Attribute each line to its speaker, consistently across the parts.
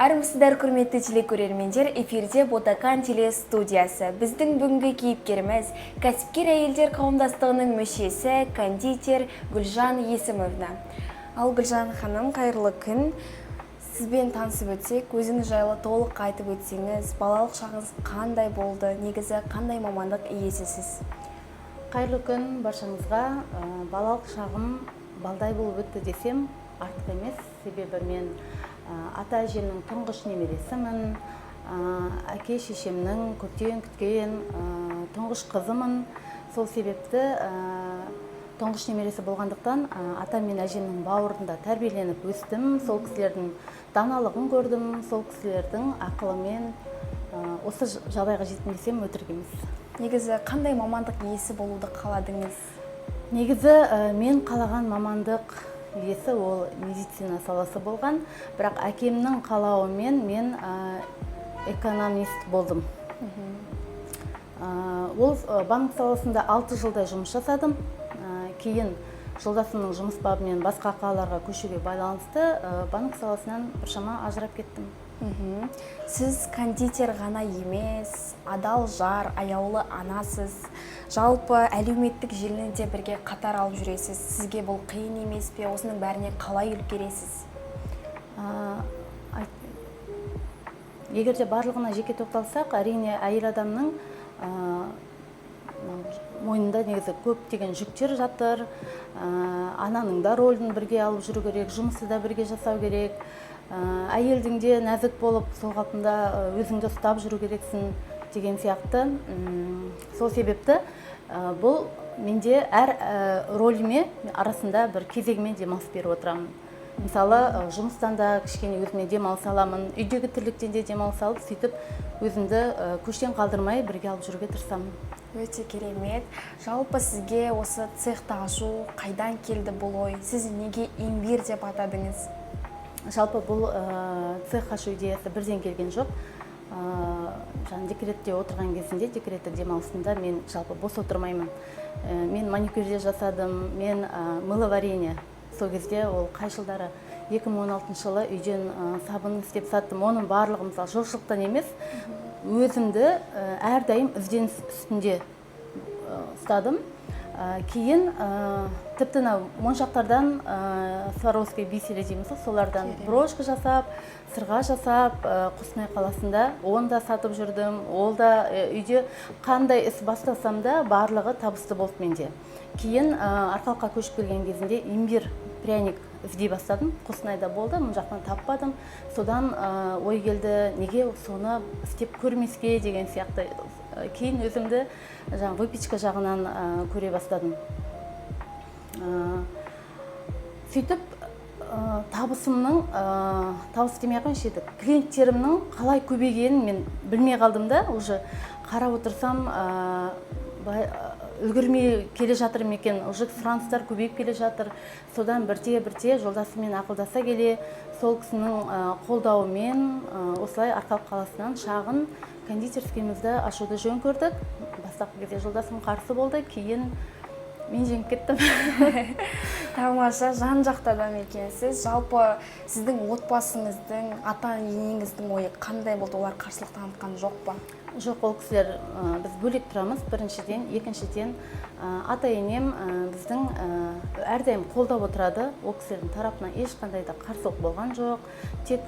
Speaker 1: Армысыздар, құрметті телекөрермендер! Эфирде Ботакан телестудиясы. Біздің бүгінгі кейіпкеріміз – кәсіпкер әйелдер қауымдастығының мүшесі, кондитер Гүлжан Есімовна. Ал, Гүлжан ханым, қайырлы күн! Сізбен танысып өтсек, өзіңіз жайлы толық айтып өтсеңіз. Балалық шағыңыз қандай болды? Негізі қандай мамандық иесісіз?
Speaker 2: Қайырлы күн баршаңызға! Балалық шағым балдай болып өтті десем, артық емес, себебі мен ата әжемнің тұңғыш немересімін, әке шешемнің көптен күткен тұңғыш қызымын. Сол себепті тұңғыш немересі болғандықтан, атам мен әжемнің бауырында тәрбиеленіп өстім. Сол кісілердің даналығын көрдім, сол кісілердің ақылымен осы жағдайға жеттім десем, өтірік емес.
Speaker 1: Негізі қандай мамандық иесі болуды қаладыңыз?
Speaker 2: Негізі мен қалаған мамандық иесі ол медицина саласы болған, бірақ әкемнің қалауымен мен экономист болдым. Ол банк саласында 6 жылдай жұмыс жасадым. Кейін жолдасымның жұмыс бабымен басқа қалаларға көшуге байланысты банк саласынан біршама ажырап кеттім.
Speaker 1: Сіз кондитер ғана емес, адал жар, аяулы анасыз. Жалпы әлеуметтік желіні де бірге қатар алып жүресіз. Сізге бұл қиын емес пе? Осының бәріне қалай үлгересіз?
Speaker 2: Егер де барлығына жеке тоқталсақ, әрине, әйел адамның мынау мойнында негізі көптеген жүктер жатыр. Ананың да рөлін бірге алып жүру керек, жұмысты да бірге жасау керек. Әйелдің де нәзік болып, сол қалпында өзіңді ұстап жүру керексің деген сияқты. Сол себепті бұл менде әр рөліме арасында бір кезегімен демалыс беріп отырамын. Мысалы, жұмыстан да кішкене өзіме демалыс аламын, үйдегі тірліктен де демалыс алып, сөйтіп өзімді көштен қалдырмай бірге алып жүруге тырысамын.
Speaker 1: Өте керемет! Жалпы сізге осы цехты ашу қайдан келді бұл ой? Сіз неге «Имбир» деп атадыңыз?
Speaker 2: Жалпы бұл цех ашу идеясы бірден келген жоқ. Жаңа декретте отырған кезінде, декреттік демалысында мен жалпы бос отырмаймын. Мен маникюр де жасадым, мен мыловарение, сол кезде, ол қай жылдары, 2016 жылы үйден сабын істеп саттым. Оның барлығы, мысалы, жоқшылықтан емес, өзімді әрдайым ізденіс үстінде ұстадым. Кейін тіпті мынау моншақтардан, сваровский бисері дейміз ғой, солардан брошка жасап, сырға жасап, Қостанай қаласында оны да сатып жүрдім. Ол да үйде қандай іс бастасам да, барлығы табысты болды менде. Кейін Арқалыққа көшіп келген кезінде имбирь пряник іздей бастадым. Қостанайда болды, мына жақтан таппадым. Содан ой келді, неге соны істеп көрмеске деген сияқты. Кейін өзімді жаңағы выпечка жағынан көре бастадым. Сөйтіп табысымның, табыс демей ақ қояйыншы енді, клиенттерімнің қалай көбейгенін мен білмей қалдым да. Уже қарап отырсам, былай үлгермей келе жатыр ма екен, уже сұраныстар көбейіп келе жатыр. Содан бірте бірте жолдасыммен ақылдаса келе, сол кісінің қолдауымен осылай Арқалық қаласынан шағын кондитерскийімізді ашуды жөн көрдік. Бастапқы кезде жолдасым қарсы болды, кейін мен жеңіп кеттім.
Speaker 1: Тамаша, жан жақты адам екенсіз. Жалпы сіздің отбасыңыздың, ата енеңіздің ойы қандай болды? Олар қарсылық танытқан жоқ па?
Speaker 2: Жоқ, ол кісілер, біз бөлек тұрамыз біріншіден, екіншіден, ата енем біздің әрдайым қолдап отырады. Ол кісілердің тарапынан ешқандай да қарсылық болған жоқ. Тек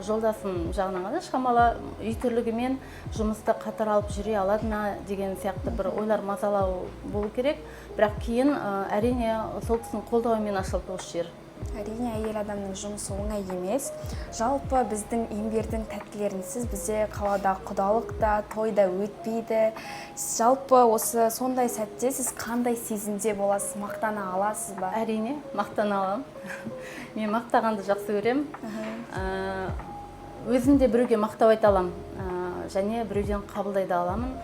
Speaker 2: жолдасым жағынан ғана шамалы үй тірлігімен жұмысты қатар алып жүре алады ма деген сияқты бір ойлар мазалау болу керек. Бірақ кейін әрине, сол кісінің қолдауымен ашылды осы жер.
Speaker 1: Әрине, әйел адамның жұмысы оңай емес. Жалпы біздің имбирдің тәттілерінсіз бізде қалада құдалық та, той да өтпейді. Жалпы осы сондай сәтте сіз қандай сезімде боласыз? Мақтана аласыз ба?
Speaker 2: Әрине, мақтана аламын. Мен мақтағанды жақсы көремін. Өзім де біреуге мақтау айта аламын және біреуден қабылдай да аламын.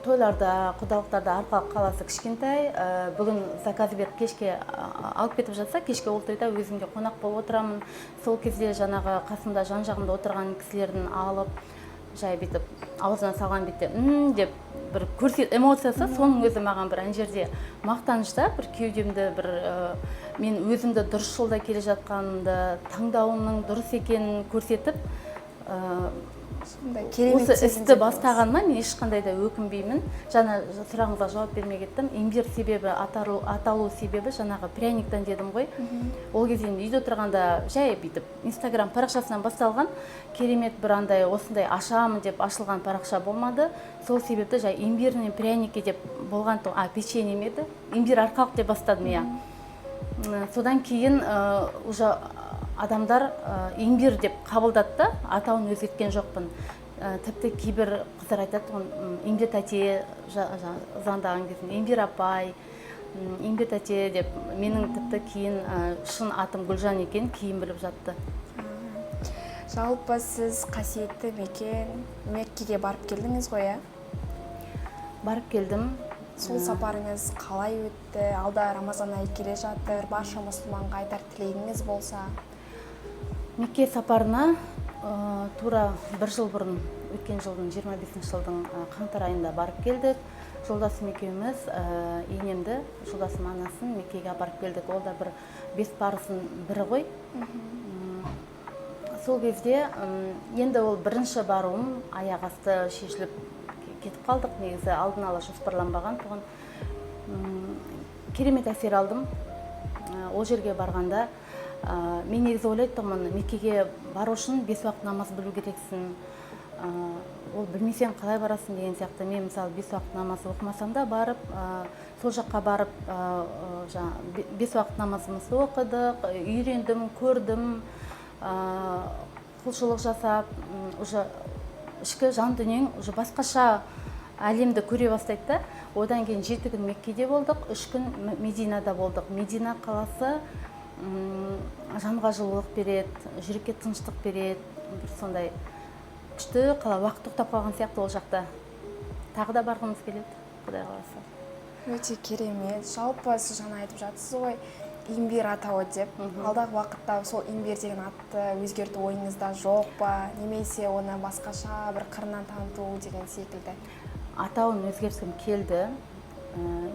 Speaker 2: Тойларда, құдалықтарда, Арқалық қаласы кішкентай, бүгін заказ беріп, кешке алып кетіп жатса, кешке ол тойда өзім де қонақ болып отырамын. Сол кезде жаңағы қасымда, жан жағымда отырған кісілердің алып, Жай бүйтіп аузына салған бетте «М» деп бір көрсет эмоциясы, соның өзі маған бір ана жерде мақтаныш та, бір кеудемді бір мен өзімді дұрыс жолда келе жатқанымды, таңдауымның дұрыс екенін көрсетіп,
Speaker 1: Сондай керемет
Speaker 2: осы
Speaker 1: сезімде
Speaker 2: істі
Speaker 1: боласыз.
Speaker 2: бастағаныма мен ешқандай да өкінбеймін. Жаңа сұрағыңызға жауап бермей кеттім. Имбир себебі, аталу себебі жаңағы пряниктан дедім ғой. Ол кезде енді үйде отырғанда жай бүйтіп Инстаграм парақшасынан басталған, керемет бір андай осындай ашамын деп ашылған парақша болмады. Сол себепті жай «имбирные пряники» деп болған, а печенье ме еді, имбир арқалық деп бастадым, иә. Содан кейін уже адамдар имбир деп қабылдады да, атауын өзгерткен жоқпын. Тіпті кейбір қыздар айтады тұғын, Имбир тәте, звондаған кезінде «Имбир апай», «Имбир тәте» деп. Менің тіпті кейін шын атым Гүлжан екен, кейін біліп жатты.
Speaker 1: Жалпы сіз қасиетті мекен Меккеге барып келдіңіз ғой, иә?
Speaker 2: Барып келдім.
Speaker 1: Сол сапарыңыз қалай өтті? Алда Рамазан айы келе жатыр, барша мұсылманға айтар тілегіңіз болса.
Speaker 2: Мекке сапарына тура бір жыл бұрын, өткен жылдың 25 жылдың қаңтар айында барып келдік. Жолдасым екеуміз, енемді, жолдасым анасын Меккеге апарып келдік. Ол да бір бес парыздың бірі ғой. Сол кезде енді ол бірінші баруым, аяқ асты шешіліп кетіп қалдық, негізі алдын ала жоспарланбаған тұғын. Керемет әсер алдым. Ол жерге барғанда мен негізі ойлайтынмын, Меккеге бару үшін бес уақыт намаз білу керексің, ол білмесең қалай барасың деген сияқты. Мен мысалы бес уақыт намаз оқымасам да барып, сол жаққа барып, жаңа бес уақыт намазымызды оқыдық, үйрендім, көрдім, құлшылық жасап, уже ішкі жан дүниең уже басқаша әлемді көре бастайды да. Одан кейін 7 күн Меккеде болдық, 3 күн Мединада болдық. Медина қаласы жанға жылулық береді, жүрекке тыныштық береді, бір сондай күшті қала, уақыт тоқтап қалған сияқты ол жақта. Тағы да барғымыз келеді, құдай қаласа.
Speaker 1: Өте керемет. Жалпы сіз жаңа айтып жатсыз ғой имбир атауы деп. Алдағы уақытта сол имбир деген атты өзгерту ойыңызда жоқ па немесе оны басқаша бір қырынан таныту деген секілді?
Speaker 2: Атауын өзгерткім келді.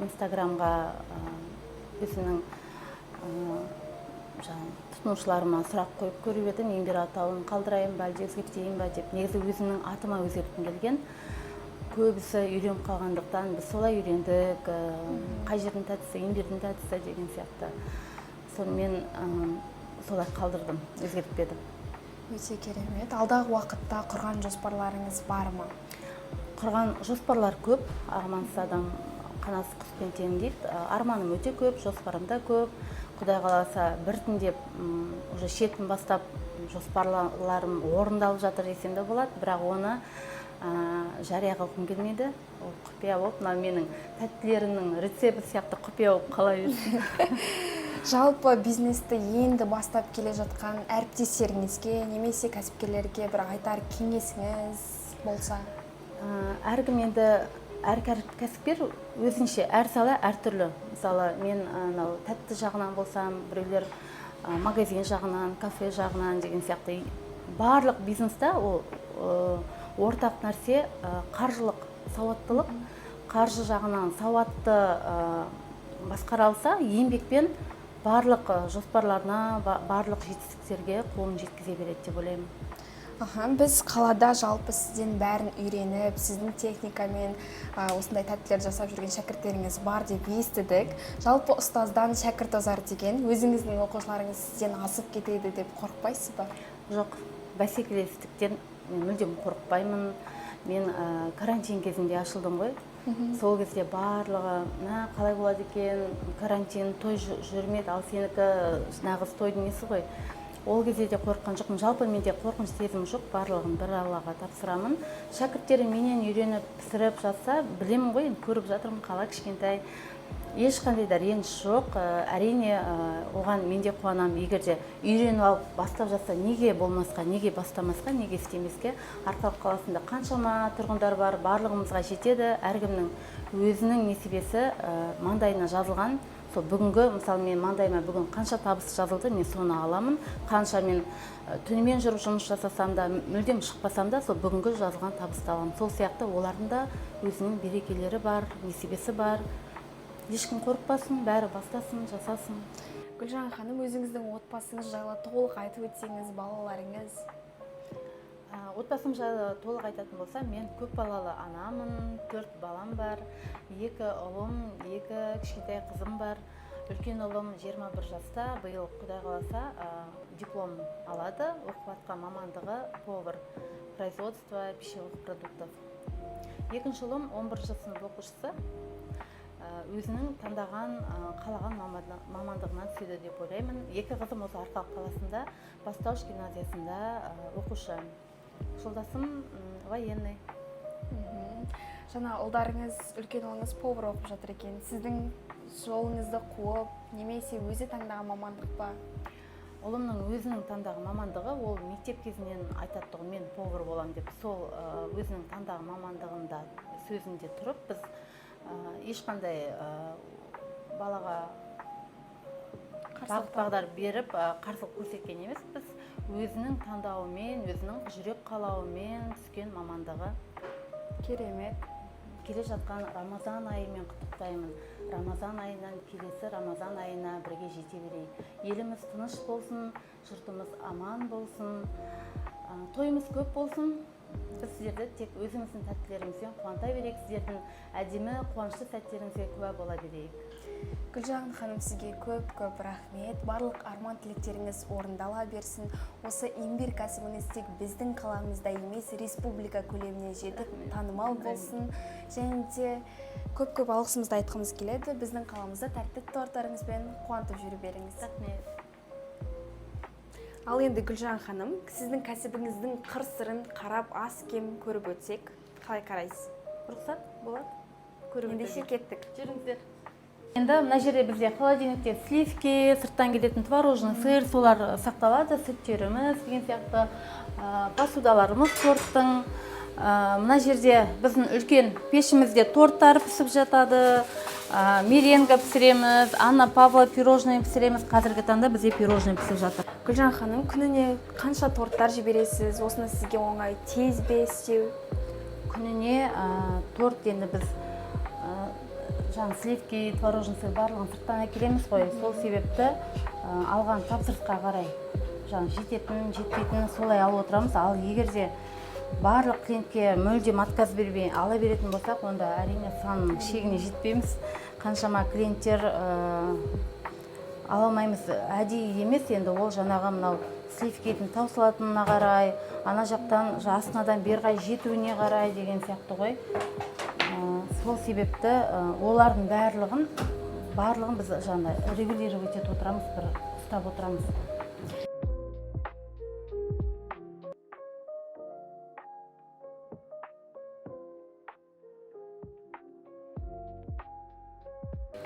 Speaker 2: Инстаграмға өзімнің жаңағы тұтынушыларыма сұрақ қойып көріп едім, имбир атауын қалдырайын ба, әлде өзгертейін ба деп. Негізі өзімнің атыма өзгерткім келген. Көбісі үйреніп қалғандықтан, біз солай үйрендік, қай жердің тәттісі, имбирдің тәттісі деген сияқты. Сонымен солай қалдырдым, өзгертпедім.
Speaker 1: Өте керемет. Алдағы уақытта құрған жоспарларыңыз бар ма?
Speaker 2: Құрған жоспарлар көп. Армансыз адам қанатсыз құспен тең дейді. Арманым өте көп, жоспарым да көп. Құдай қаласа, біртіндеп уже шетін бастап жоспарларым орындалып жатыр десем де болады, бірақ оны жария қылғым келмейді. Ол құпия болып, мына менің тәттілерімнің рецепті сияқты құпия болып қала берсін.
Speaker 1: Жалпы бизнесті енді бастап келе жатқан әріптестеріңізге немесе кәсіпкерлерге бір айтар кеңесіңіз болса?
Speaker 2: Әркім енді, әр кәсіпкер өзінше, әр сала әртүрлі. Мысалы, мен анау тәтті жағынан болсам, біреулер магазин жағынан, кафе жағынан деген сияқты. Барлық бизнеста ол ортақ нәрсе қаржылық сауаттылық. Қаржы жағынан сауатты басқара алса, еңбекпен барлық жоспарларына, барлық жетістіктерге қолын жеткізе береді деп ойлаймын.
Speaker 1: Аха, біз қалада жалпы сізден бәрін үйреніп, сіздің техникамен осындай тәттілер жасап жүрген шәкірттеріңіз бар деп естідік. Жалпы ұстаздан шәкірт озар деген, өзіңіздің оқушыларыңыз сізден асып кетеді деп қорықпайсыз ба?
Speaker 2: Жоқ, бәсекелестіктен мен мүлдем қорықпаймын. Мен карантин кезінде ашылдым ғой. Сол кезде барлығы мына қалай болады екен, карантин, той жүрмеді, ал сенікі нағыз тойдың несі ғой. Ол кезде де қорыққан жоқпын. Жалпы менде қорқыныш сезімі жоқ, барлығын бір Аллаға тапсырамын. Шәкірттерім менен үйреніп пісіріп жатса, білемін ғой енді, көріп жатырмын, қала кішкентай, ешқандай да реніш жоқ. Әрине, оған мен де қуанамын. Егер де үйреніп алып бастап жатса, неге болмасқа, неге бастамасқа, неге істемеске? Арқалық қаласында қаншама тұрғындар бар, барлығымызға жетеді. Әркімнің өзінің несібесі маңдайына жазылған. Сол бүгінгі, мысалы, мен маңдайыма бүгін қанша табыс жазылды, мен соны аламын. Қанша мен түнімен жүріп жұмыс жасасам да, мүлдем шықпасам да, сол бүгінгі жазылған табысты аламын. Сол сияқты олардың да өзінің берекелері бар, несібесі бар. Ешкім қорықпасын, бәрі бастасын, жасасын.
Speaker 1: Гүлжан ханым, өзіңіздің отбасыңыз жайлы толық айтып өтсеңіз, балаларыңыз.
Speaker 2: Отбасым жайлы толық айтатын болсам, мен көп балалы анамын, 4 балам бар, 2 ұлым, 2 кішкентай қызым бар. Үлкен ұлым 21 жаста, биыл Құдай қаласа, диплом алады, оқып жатқан мамандығы повар, производство пищевых продуктов. Екінші ұлым 11 сынып оқушысы, өзінің таңдаған, қалаған мамандығынан түседі деп ойлаймын. 2 қызым осы Арқалық қаласында бастауыш гимназиясында оқушы. Жолдасым военный.
Speaker 1: Жаңа ұлдарыңыз, үлкен ұлыңыз повар оқып жатыр екен. Сіздің жолыңызды қуып, немесе өзі таңдаған мамандық па?
Speaker 2: Ұлымның өзінің таңдаған мамандығы, ол мектеп кезінен айтады тұғын, мен повар болам деп. Сол өзінің таңдаған мамандығында сөзінде тұрып, біз ешқандай балаға
Speaker 1: Қарсылық
Speaker 2: бағыт бағдар беріп, қарсылық көрсеткен емеспіз. Өзінің таңдауымен, өзінің жүрек қалауымен түскен мамандығы.
Speaker 1: Керемет.
Speaker 2: Келе жатқан Рамазан айымен құттықтаймын. Рамазан айынан келесі Рамазан айына бірге жете берейік. Еліміз тыныш болсын, жұртымыз аман болсын, тойымыз көп болсын. Біз сіздерді тек өзіміздің тәттілерімізбен қуанта берейік, сіздердің әдемі қуанышты сәттеріңізге куә бола берейік.
Speaker 1: Гүлжан ханым, сізге көп-көп рахмет. Барлық арман тілектеріңіз орындала берсін. Осы имбирь кәсібіңіз тек біздің қаламызда емес, республика көлеміне жетіп, танымал болсын. Және де көп-көп алғысымызды айтқымыз келеді. Біздің қаламызда тәтті торттарыңызбен қуантып жүре беріңіз.
Speaker 2: Рахмет.
Speaker 1: Ал енді Гүлжан ханым, сіздің кәсібіңіздің қыр-сырын қарап аз кем көріп өтсек, қалай қарайсыз?
Speaker 2: Рұқсат болады. Көріп
Speaker 1: Ендеше
Speaker 2: өтуге.
Speaker 1: кеттік.
Speaker 2: Жүріңіздер. Енді мына жерде бізде холодильникте сливки, сырттан келетін творожный сыр, солар сақталады, сүттеріміз деген сияқты, посудаларымыз торттың. Мына жерде біздің үлкен пешімізде торттар пісіп жатады, меренга пісіреміз, Анна Павла пирожное пісіреміз. Қазіргі таңда бізде пирожное пісіп жатыр.
Speaker 1: Гүлжан ханым, күніне қанша торттар жібересіз? Осыны сізге оңай тез бе істеу?
Speaker 2: Күніне торт енді біз, жаңа сливки, творожный сыр барлығын сырттан әкелеміз ғой. Сол себепті, алған тапсырысқа қарай жаңа жететін, жетпейтін солай алып отырамыз. Ал егер де барлық клиентке мүлдем отказ бермей ала беретін болсақ, онда әрине санның шегіне жетпейміз. Қаншама клиенттер, ала алмаймыз. Әдейі емес енді, ол жаңағы мынау сливкидің таусылатынына қарай, ана жақтан астынадан бері қарай жетуіне қарай деген сияқты ғой. Сол себепті, олардың барлығын біз жаңа регулировать етіп отырамыз, бір ұстап отырамыз.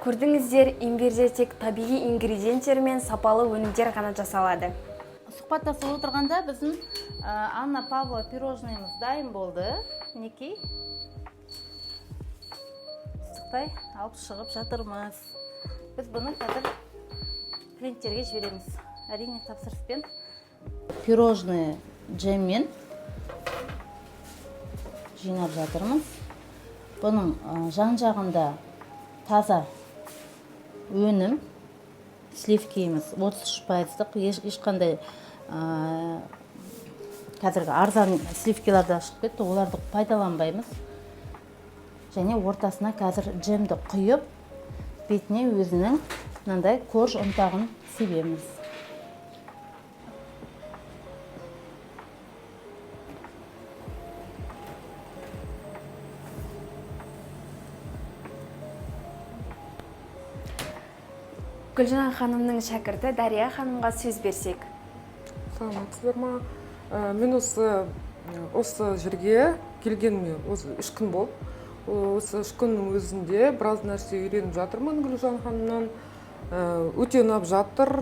Speaker 1: Көрдіңіздер, имбирде тек табиғи ингредиенттер мен сапалы өнімдер ғана жасалады.
Speaker 2: Сұхбаттасып отырғанда біздің, Анна Павлова пирожныйымыз дайын болды. Мінекей. Ыстықтай алып шығып жатырмыз. Біз бұны қазір клиенттерге жібереміз. Әрине тапсырыспен. Пирожный джеммен жинап жатырмыз. Бұның, жан-жағында таза өнім, сливкиіміз отыз үш пайыздық, ешқандай, қазіргі арзан сливкилар да шығып кетті, оларды пайдаланбаймыз. Және ортасына қазір джемді құйып, бетіне өзінің мынандай корж ұнтағын себеміз.
Speaker 1: Гүлжан ханымның шәкірті Дария ханымға сөз берсек.
Speaker 3: Саламатсыздар ма? Мен осы жерге келгеніме осы 3 күн болды. Осы 3 күннің өзінде біраз нәрсе үйреніп жатырмын Гүлжан ханымнан. Өте ұнап жатыр.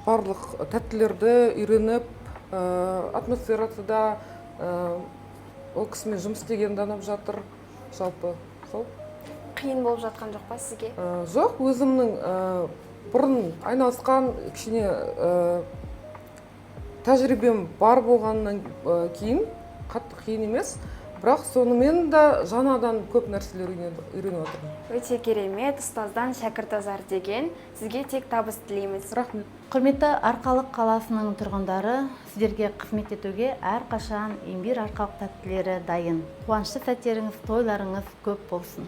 Speaker 3: Барлық тәттілерді үйреніп, атмосферасы да, ол кісімен жұмыс істеген де ұнап жатыр. Жалпы сол.
Speaker 1: Қиын болып жатқан жоқ па сізге?
Speaker 3: Жоқ, өзімнің бұрын айналысқан кішкене тәжірибем бар болғаннан кейін қатты қиын емес, бірақ сонымен да жаңадан көп нәрселер үйреніп жатырмын.
Speaker 1: Өте керемет, ұстаздан шәкірт азар деген. Сізге тек табыс тілейміз.
Speaker 3: Рахмет.
Speaker 2: Құрметті Арқалық қаласының тұрғындары, сіздерге қызмет етуге әрқашан Имбир Арқалық тәттілері дайын. Қуанышты сәттеріңіз, тойларыңыз көп болсын.